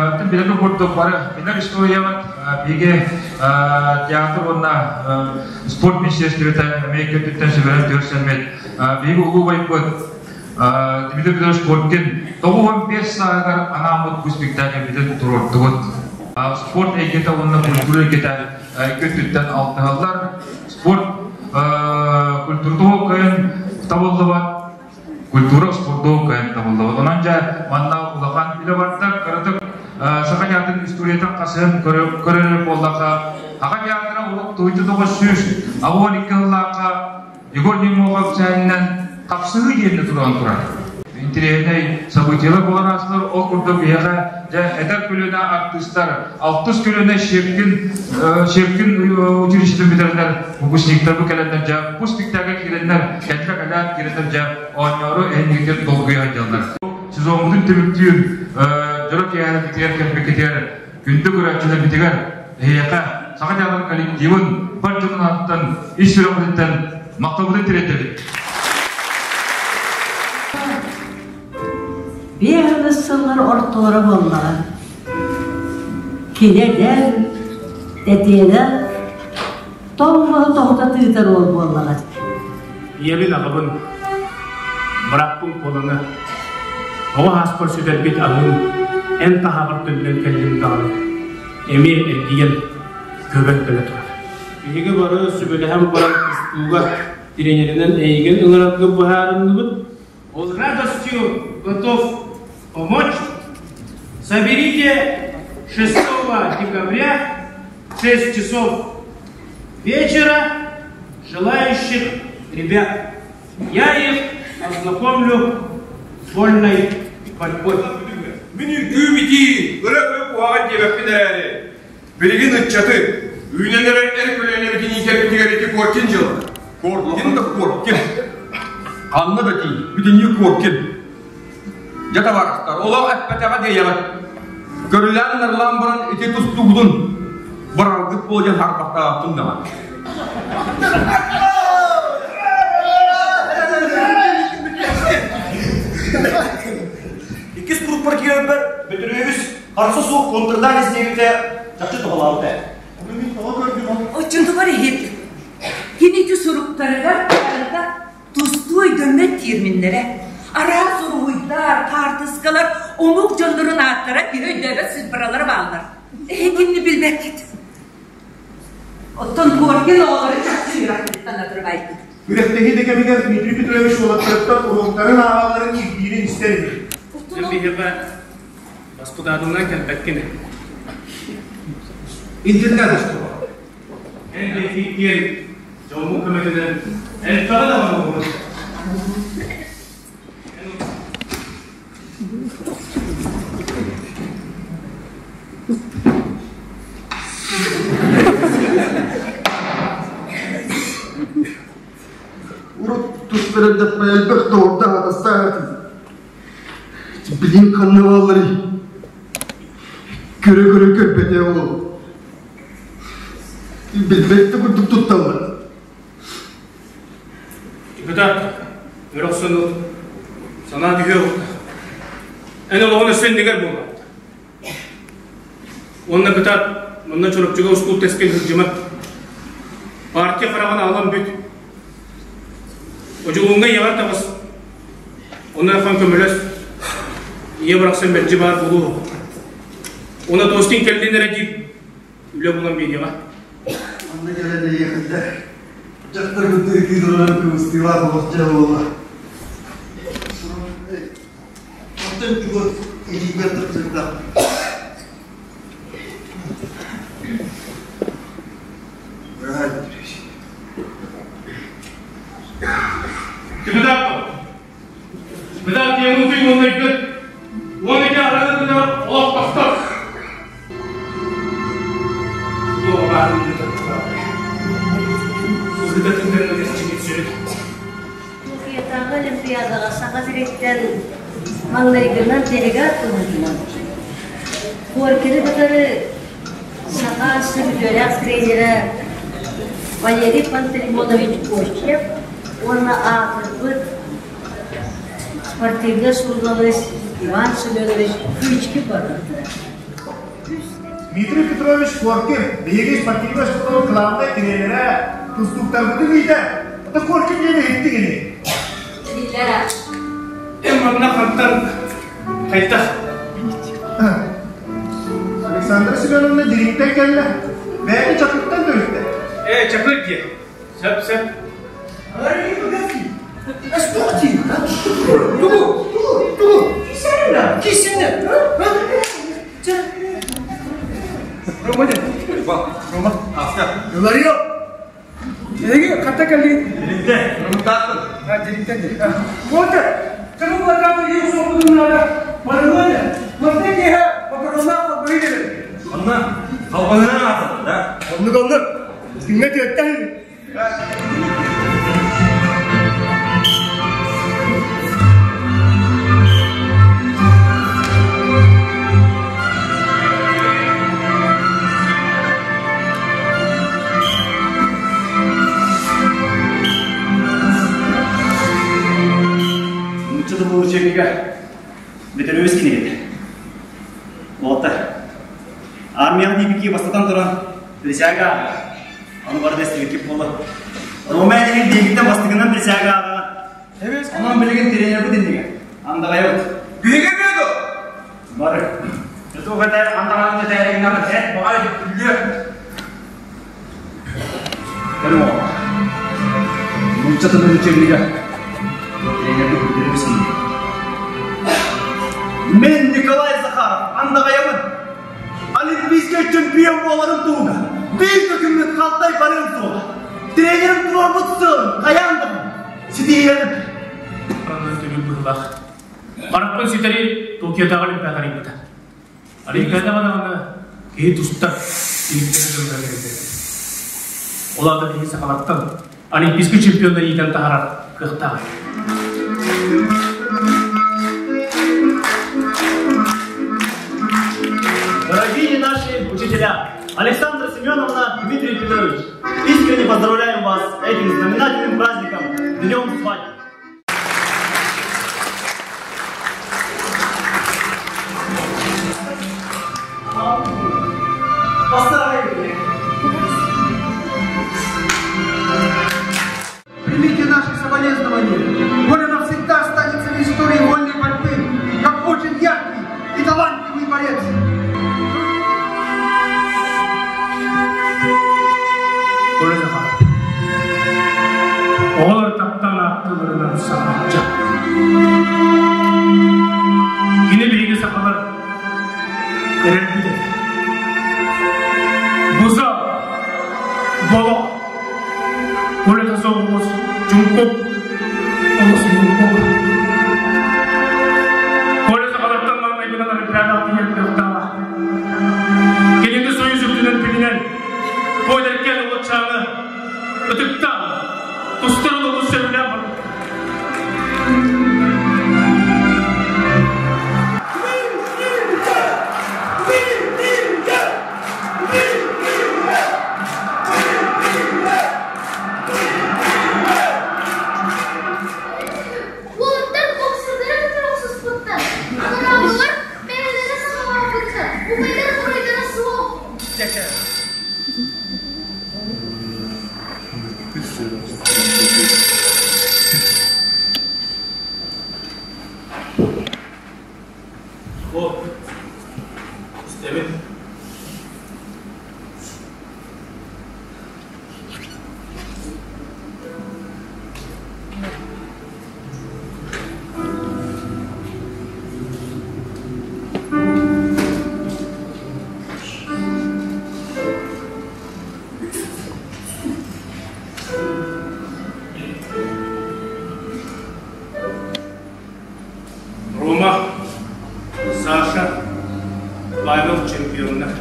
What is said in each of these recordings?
Оттон билэргэ курдук бары билэр историябыт биһиги театр уонна спорт министерствота эмиэ өттүттэн сүбэлэн көрсөммүт биһиги улуу убайбыт Дмитрий Петрович Коркин 95 сааһыгар анааммыт бу спектакльбитин туруордубут. Спорт эйгэтэ уонна культура эйгэтэ өттүттэн алтыһаллар. Спорт культурдуһу кыайан табыллыбат, культура спордуһу кыайан табыллыбат. Онон дьэ манна улахан үлэ барда. Кыратык Саха театрын историятын хасыһан көрөр буоллахха, Саха театра урут 1982 сыллаахха Егор Немохов сэһэнинэн хапсыһыы диэннэ туран турар. Интириэһинэй событиелар буолан аастылар. Ол курдук биһиэхэ дьэ эдэр көлүөнэ артыыстар алтыс көлүөнэ Щепкин Щепкин училищетын бүтэрэннэр выпускниктар бу кэлэннэр дьэ бу спектакльга киирэннэр кэллэ кэлээт киирэннэр дьэ оонньоору эһиннигитин долгуйа сылдьаллар. Сезоммутун түмүктүүр дьоро киэһэлэрбитигэр кэлбиккитигэр күндү көрөөччүлэрбитигэр эһиэхэ Саха театрын коллективын бар дьонун аатыттан ис сүрэхпититтэн махталбытын тириэрдэбит. Биэс сыллар ортолоро буоллаҕа. Кини эдэр, тэтиэнэх, тоҥмоһу тоһута тыытар уол буоллаҕа. Ийэбин, аҕабын, бырааппын Куоланы оҕо ааспар сүтэрбит аһыым эн таһаҕар төннөн кэллим даҕаны эмиэ эргийэн көбөн кэлэ турар. Биһиги бары сүбэлэһэн баран тустууга тренеринэн эйигин ыҥырарга быһаарынныбыт. Он с радостью готов помочь. Соберите 6 декабря в 6 часов вечера желающих ребят. Я их ознакомлю с вольной борьбой. Мин үҥкүү-битии, ырыа-тойук куһаҕан диэбэппин эрээри, билигин ыччаты, үүнэн эрэр эр көлүөнэбитин иитэрбитигэр ити Коркин дьыала. Коркин да Коркин. Ханна да тиий, бүтүннүү Коркин. Дьэ табаарыстар, олох эппэтэҕэ диэйэҕит. Көрүлээн-нарылаан баран ити тустуугутун бараргыт буолуо диэн саарбахтаабаппын даҕаны. Иккис группар киирэрбэр Бөтүрүөбүс харса суох контрданец диэбитэ чахчы туһалаабыта. Ону мин тоҕо көрдүм ол? Оччотугар иһит. Кини ити суруктарыгар барыта тустуу өйдөммөт тиэрминнэрэ, араас уруһуйдар, хаартыскалар, омук дьоннорун ааттара киһи өйдөөбөт сыыппаралара бааллар. Эһигинни билбэккит. Оттон Коркин оҕолору чахчы үөрэхпититтэн атырбайбыт. Күрэхтэһии да кэмигэр Дмитрий Петрович уолаттарыттан уруоктарын ааҕалларын ирдиирин истэр ини. Эн биһиэхэ баспытаатылынан кэлбэккин ээ. Интернет оскуола. Эн диэки дьоммут көмөтүнэн элбэҕи даҕаны оҥорбут. Урут тус эрдэхпинэ элбэх доҕордоох атастаах этим. Билигин ханна баалларый? Көрө-көрө көрбөтө ол. Билбэт да курдук тутталлар. Депутат, өр охсон ыл. Санаа түһүө уһукта. Эн олоҕун өссө иннигэр буолла. Уонна кытаат, манна Чурапчыга ускул тэскил сылдьыма. Партия хараҕын аалан бүт. Одьулууҥҥа ийэҕэр таҕыс. Онно көмөлөс. Ийэ барахсан мэлдьи баар буолуо. Уонна Тоскин кэллин эрэ диир үлэ булан биэриэҕэ. Манна кэлэн эйиэхэ дьахтар кытыы ытыы турарын кыбыстыылаах олох дьэ буолла. Оттон чугас илиибэр тахсыбыта. Депутат Депутат диэн уонна 12 арыгы олох тохтор. Токиотааҕы Олимпиадаҕа Саха сириттэн маҥнайгынан делегат быһыытынан Коркины кытары Саха үтүөлээх тренерэ Валерий Пантелеймонович Кощев уонна аатырбыт спортивнай суруналыыс Иван Семенович Кычкин барбыттара. Дмитрий Петрович Коркин, биһиги спортивнай оскуолабыт кылаабынай тренерэ, тустууктарбытын ыйда. Ото Коркин диэн иһиттик ини. Биллэр. Эн манна хантан хайдах? Александра Семеновна дириҥтэн кэллэ. Бэйэтин Чакыртан төрүттэ. Ээ, Чакыр диэ. Сөп, сөп. Тугу? Тугу? Тугу? Кисинне. Рома, Рома, Аска. Ыларыйо! Эһиги ханта кэллигит? Диринтен. Румтааттан. А, диринтен дии. Вот, чакы булакааны үйе соқпудун наада. Барылыан, мантан киэһэ макароннаах халбаһы кэлэр. Онно халбаһынан аатырдым, да? Оннук оннук. Күҥҥэ түөртэ Нуучча тылын учебнига Бөтөрөөс кинигэтэ. Уолаттар, армияҕа тиийбикки бастатан туран присяга ааҕар. Ону бары да истибиккит буолла. Рома эһиги биһигиттэн бастакынан присяга ааҕаҕа. Онон билигин тренербит иннигэр. Андаҕайабыт. Биһиги эмиэ Бары. Туох этэ андаҕайын этээригинэн эт баҕай күллүө. Көрүҥ оҕолор. Нуучча тылын учебнига тренербит Бөтөрөөс кинигэ. Мин Николай Захаров андаҕайабын. Олимпийскай чемпион буоларын туһугар биир да күммүт халтай барыам суоҕа. Тренерим туруорбут сыалын хайаан да ситиһиэҕим. Аннан төгүл быһылаах. Бараппын ситэри Токиотааҕы Олимпиада арыйбыта. Олимпиадаҕа даҕаны киһи тустар иликтэрэ дьонугар кэлбит. Ол аата биһиги сахалартан олимпийскай чемпионнар иитэн таһаарар кыахтаах. Дорогие наши учителя, Александра Семеновна, Дмитрий Петрович, искренне поздравляем вас с этим знаменательным праздником, Днем Свадьбы! Примите наши соболезнования. Коля навсегда останется в истории вольной борьбы, как очень яркий и талантливый борец. Коля Захаров. Оҕолор таптаан ааттыыларынан саҥачча. Кини биһиги сахалар эрэлбит этэ. Буза, боло, Коля соҕус, чуҥкук, олус муҥкук. Коля сахалартан маҥнайгынан Олимпиадаҕа тиийэр кыахтааҕа. Кинини Союз үрдүнэн билинэн, Коля уолчааны ытыктаан, тустар олус сөбүлээн барбыт. Уолаттар боксердары кытары охсуспуттар. Анараалар бэйэлэрэ саҕалаабыттар. Убайдар буруйдара суох. О, истэбин. Рома, Саша, Павел чемпионнар.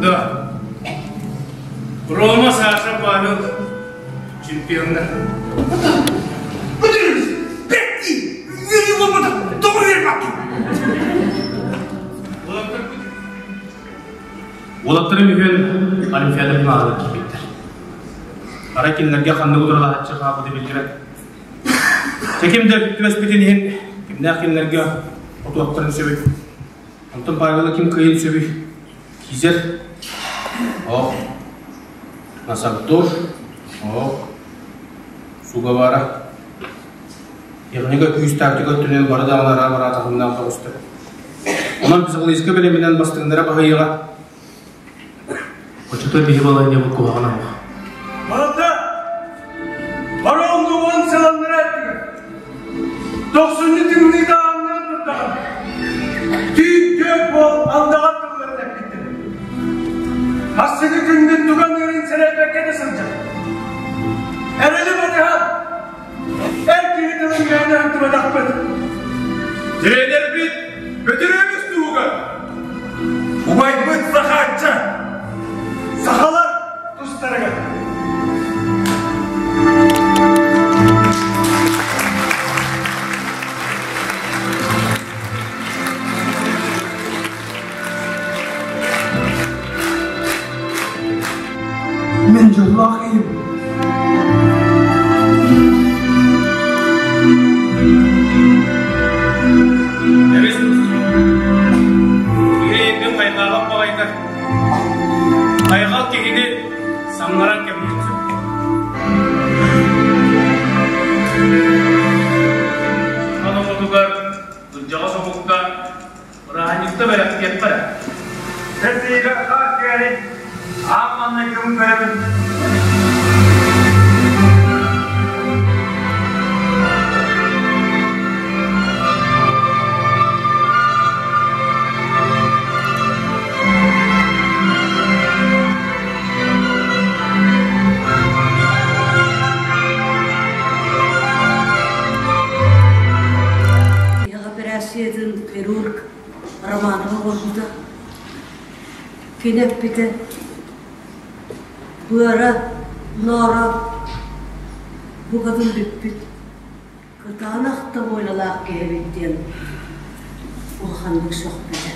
Да. Рома, Саша, Павел чемпионнар. Уолаттарым үһүөн Олимпиада финалыгар киирбиттэр. Арай кинилэргэ ханнык утарылаһааччы хаалбыта биллибэт. Дьэ ким да түбэспитин иһин кимнээх кинилэргэ отуохтарын сөбүй? Онтон Павела ким кыайын сөбүй? Кизер? Ох. Насагдор? Ох. Сугавара? Техника күүс тактика өттүнэн бары даҕаны араа-бараа таһымнаах соҕустар. Онон психологическай бэлэминэн бастыҥнара баһыйыаҕа. Оччото биһи балаһыанньабыт куһаҕана суох. Барыта паромҥа уон сыланнара этигэр. Тохсунньу тымныыта ааҥнаан турдаҕына, түүн түөрт буол андаҕар тылларын эппиттэр. Бастакы күммүт туган ыырын сэрэйбэккэ да сылдьар. Эрэли батыһан, Эр киһи тылын мээнэ ыһыктыбатахпыт. Тренербит Бөтүрүөбүс туһугар убайбыт Сахаачча Сахалар тустарыгар. Мин дьоллоох киһим. Эбис Киһи хайҕаабат баҕайыта. Хайҕал киһини самнаран кэбиһиэн сөп. Ону кырдьаҕас омукка Бырааһынньыкта бэлэхтиэххэ эрэ. Сэртиигэ хаар түһэрин аан маҥнайгыбын көрөбүн. Операциятын хирург Романова оҥорбута. Кини эппитэ: «Быара, норо букатын бүппүт, кытаанах да буолалаах киһи эбит» диэн улаханнык сөхпүтэ.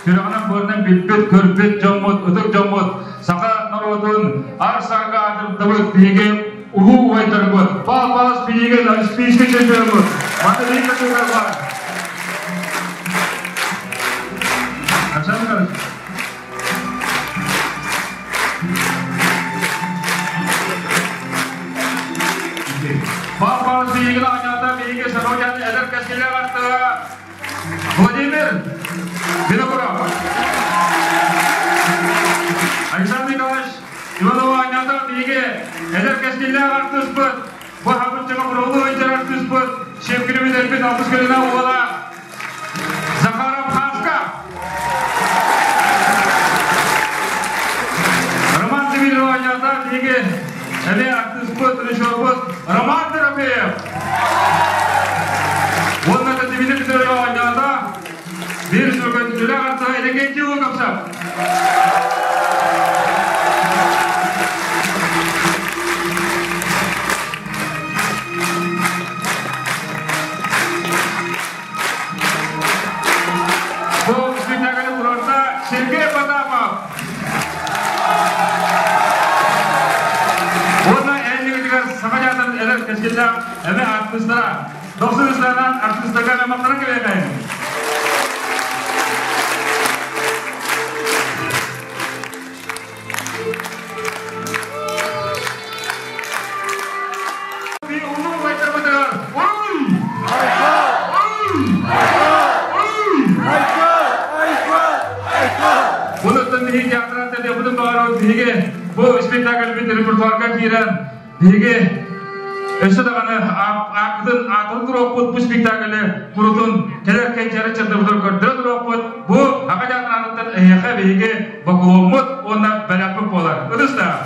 Сүрэҕинэн быарынан билбит, көрбүт дьоммут, ытык дьоммут, саха норуотун ар-сарга аатырдыбыт биһиги улуу убайдарбыт, Пал-Палыч биһиги олимпийский чемпиоммут, Матвей Катурова. Александр Пал-Палыч биһиги аҕанньата биһиги Сахалдьан эдэр кэскилээх артыга Владимир Винокуров. Александр Николаевич Иванова аҕанньата биһиги эдэр кэскиллээх артыыспыт, бу хабырчаҕа бурулуу ыйдар артыыспыт, Шевкирибит элбит алпыс көлүнэ уола Захаров Хаска. Роман Дмитриев аҕанньата биһиги эмиэ артыыспыт, режиссербут Роман Тимофеев. Уонна да Дмитрий Петрович оонньоото биир сүргүнтүлээх артыһа Иннокентий Луковцев. Бу спектакль туруорда Сергей Потапов. Уонна эйигитигэр Саха театрын эдэр кэскиллээх эбэ артыыстара Дохсун Исланан артыыстарга махтана кэлиэхэйин. Бұны биһиги театран да бұны бары биһиги Бу спектакльбит репертуарга киирэн, биһиги өссө даҕаны ааккытын аатын туруохпут, бу спектаклы курутун кэлэр кэнчээри чардыбытын көрдөрө туруохпут. Бу Аҕа театр аатыттан эһиэхэ биһиги бокулуоммут уонна бэлэхпит буолар. Ытыстаах!